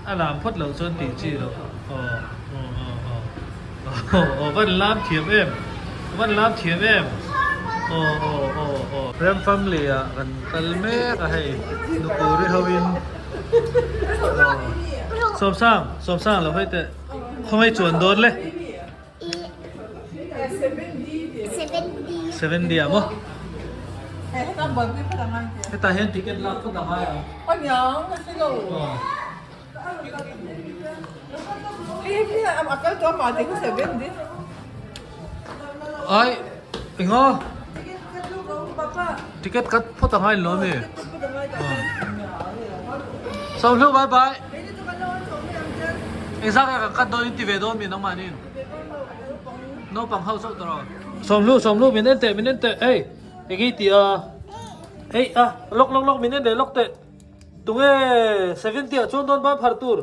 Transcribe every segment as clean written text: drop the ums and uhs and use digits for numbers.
A lam phawt loh chuan tih chi loh. Aw aw aw aw aw aw van lam thiam em van lam thiam em aw aw aw aw. Ram family ah kan kal mek a hei nupuri ho in aw Sawmsang Sawmsang lo hawi teh khawngaih chuan dawn le. 7D ah maw? Hetah hian ticket lak phawt a ngai ang. Ai enga ticket cut phawt a ngai lo ami? Sawmhlu bye bye. Engzah nge kan cut dawn in ti ve dawn mi nangmahni? Naupang ho chauh tawh. Sawmhlu sawmhlu min en teh min en teh hei eng i tih a ei a lawk lawk lawk min en leh lawk teh tunge 70 ah chuan dawn ban phar tur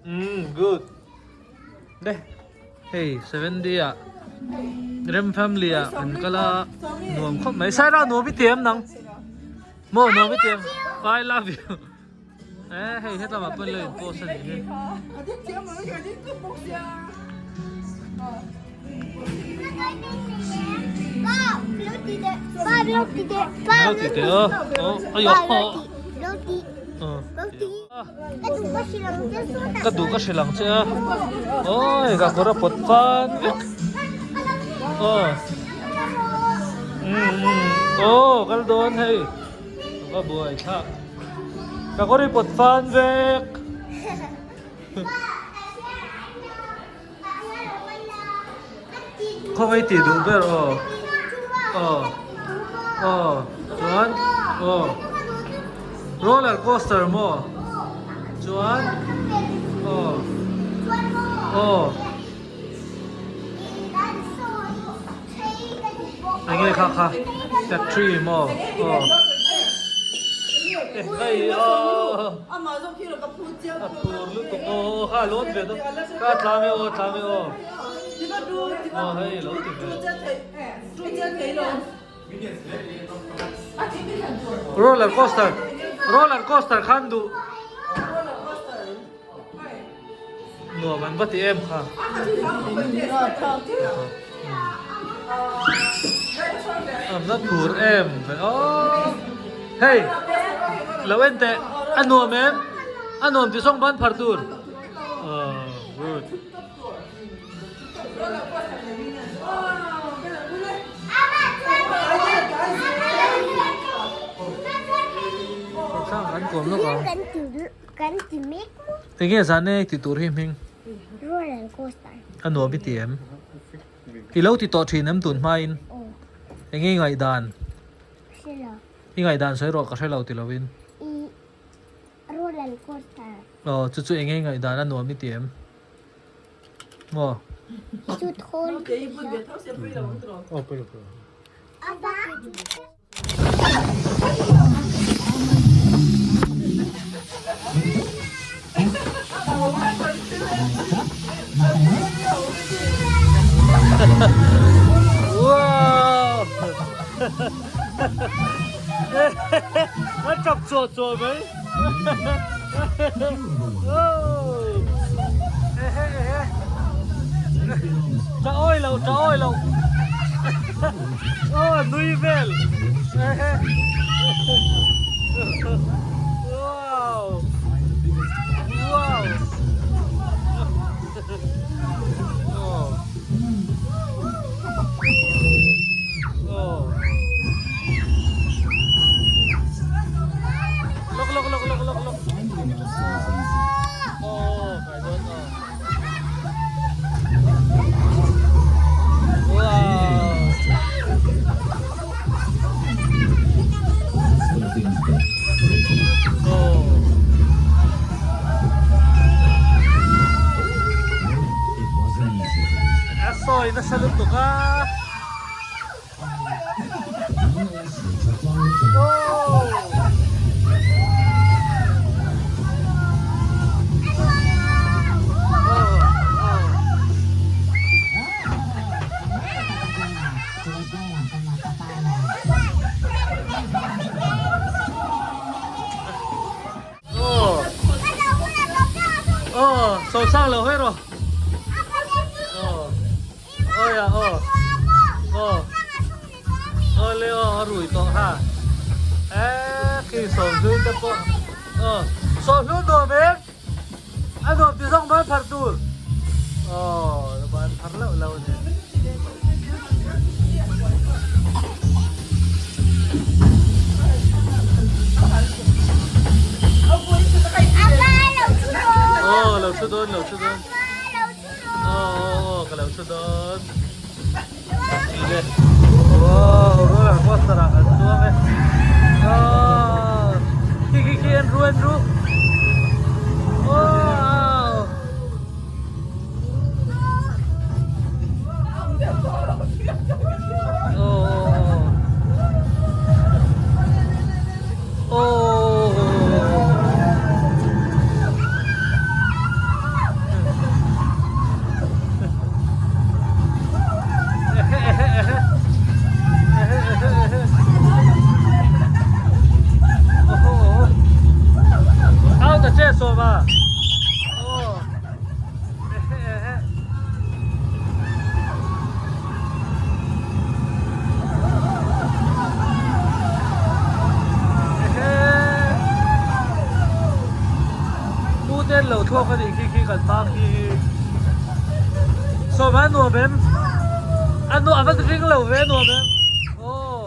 umm good le hei 70 ah rem family ah kan kal a nuam khawp mai sairah nuam i ti em nang maw nuam i ti em I love you. Eh hei hetlama pawn lo in post a nih hi. Lo ti teh a aw ayo ka duh ka hrilh ang che a awi ka kawr a pawt fan vek aw aw kal dawn hei ka buai thlak. Ka kawr i pawt fan vek. Khawngaih tih duh ber aw. Aw. Aw. Chuan aw. Roller coaster maw? Chuan aw. Aw. Enge kha kha factory maw aw hei aw a phur lutuk aw kha a lawn ve dawn kha a tlang e aw a tlang e aw aw hei lo ti ve roller coaster roller coaster khan duh. Nuam an va ti em kha. An va phur em ve aw. Hei lo en teh a nuam em a nuam ti zawng ban phar tur. Aww good. Kan kawm lawk ang. Kan ti mek maw? Enge zan e ti tur hi hming? Roller coaster. A nuam i ti em? I lo ti tawh thin em tun hmain? Aw. Enge i ngaihdan? Hre lo. I ngaihdan sawi rawh ka hre lo ti lovin. I roller coaster. Aw chu chu enge i ngaihdan a nuam i ti em? Maw? Chu thawl. Aw pawi lo pawi lo. Apa? Wow! A chak chuah chuah mai. Cha oi lo, cha oi lo. Aw nui vel. Wow. Wow. Oh. Oh. Lok lok lok lok lok lok. Oh, I don't know. Wow. Oh. A sawi nasa lutuk a. Aw sawmsang lo hawi rawh. Aw awi a aw aw aw le aw a rui tawh ha eh khi sawmhlui te pawh aw sawmhlui nuam em a nuam ti zawng ban phar tur aw ban phar loh lo a ni. Aw lo thu dawn lo thu dawn aw aw aw ka lo thu dawn le wow roller coaster ah kan chuang e aw khi khi khi en ru en ru wow Au ta che sawma. Puten lo thluak a nih khi khi kan hma khi sawm a nuam em a nuam a va ring lo ve a nuam em aw.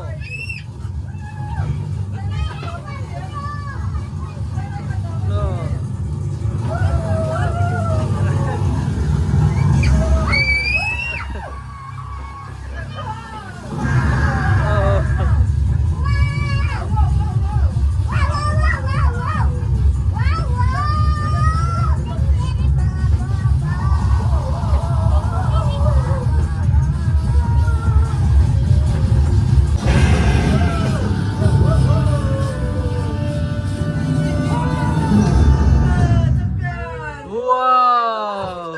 Wow!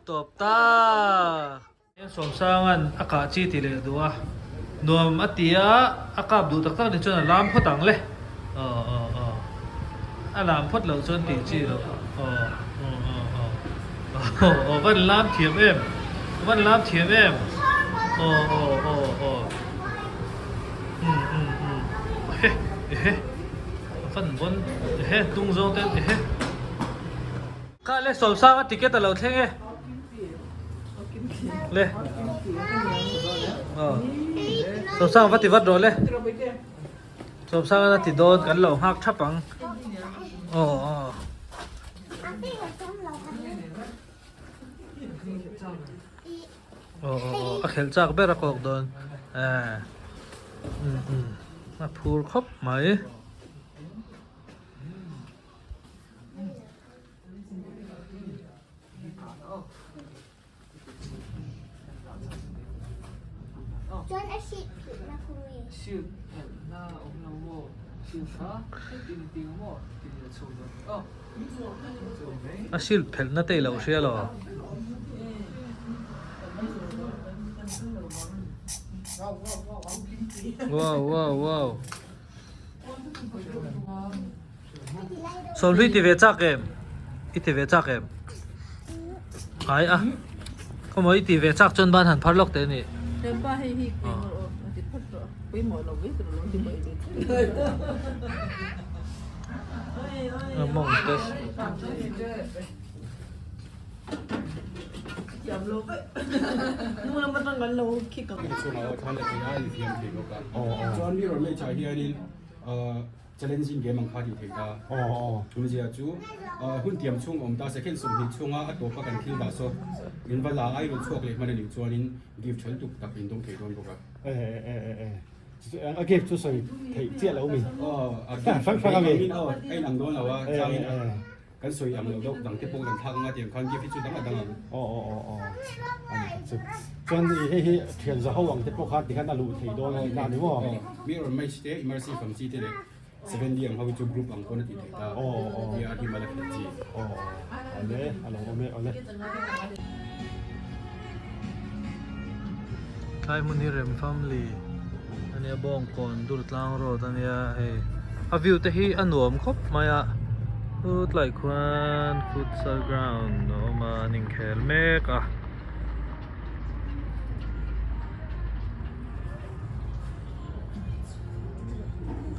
Tawp ta! Sawmsanga'n a kah chi ti leh duh a, nuam a ti a, a kap duh tak tak ni chuan a lam phawt ang le. Aw aw aw. A lam phawt loh chuan tih chi loh. Aw aw aw aw. Aw aw van lam thiam em van lam thiam em aw aw aw aw um um um ehe ehe van bawn ehe tung zawng ten ehe kha le sawmsanga ticket a lo thleng e le aw sawmsanga va ti vat rawh le sawmsanga a ti dawn kan lo nghak thap ang aw aw. Aw aw aw a khelh chak ber a kawk dawn eh um um a phur khawp mai. Chuan a hrilh phih na khu nge? Hrilh phelh na awm lo maw? Hrilh kha engtin i ti ang maw? Ti leh chhuak dawn ni aw. A hrilh phelh na te i lo hria lo. Wow wow wow. Sawmhlui ti ve chak em? I ti ve chak em? Ai a. Khawmaw i ti ve chak chuan ban han phar lawk teh ni. Mawng te. Chuan mirror match ah hianin challenging game ang kha tih theih ta. Tunzia chu hun tiam chhung awm ta second 20 chhunga a tawpa kan thil dah saw in va la a i rawn chhuak leh hman a nih chuanin gift ṭha lutuk tak in dawng thei dawn bawk a. A gift chu sawi theih chiah lo mi. Aw a gift a inang dawn lo a changin a. Kan sawi ang lo deuh dang te pawh kan thlak anga tiang khan gift hi chu dang a dang ang. Aw aw aw aw a ni tak chu. Chuan i hei hi thian za ho ang te pawh khan tikhan a luh thei dawn a na ni maw? Aw mirror match te immersive ang chi te leh 7D ang ho hi chu group ang pawn a tih theih ta. Aw aw. VR hi mal a khelh chi. Aw aw awle a lo awm e awle. Tlai hmun hi Rem family ania Bawngkawn Durtlang road ania hei a view te hi a nuam khawp mai a. Chutlai khuan futsal ground a awm a an inkhel mek a.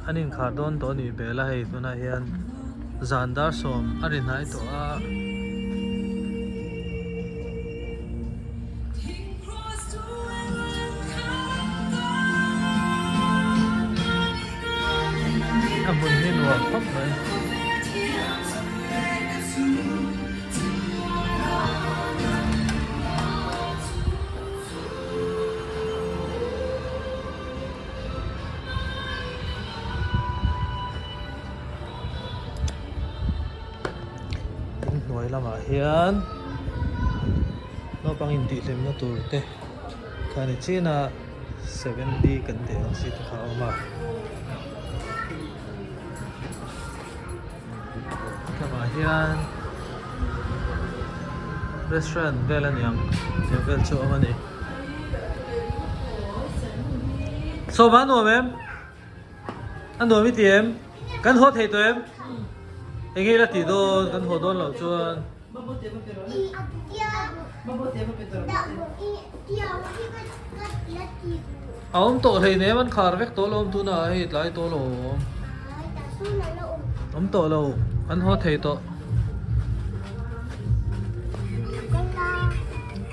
An inkhar dawn tawh a nih hmel a hei tunah hian zan dar sawm a ri hnai tawh a. A hmun hi nuam khawp mai. In hnuai lamah hian naupang intihhlimna tur te kha ni chin a 7D kan tih ang chi te kha a awm a. Lamah hian restaurant vel a ni ang tih vel chu a awm a ni. Sawma a nuam em? A nuam i ti em? Kan haw thei tawh em? Eng nge ila tih dawn kan haw dawn loh chuan. A awm tawh hleinem an khar vek tawh lo awm tunah hei tlai tawh lo awm. Awm tawh lo an haw thei tawh.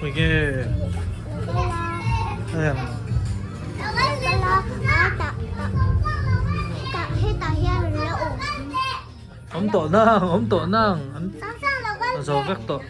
Enge? Heng. Awm tawh nang, awm tawh nang. An zo vek tawh.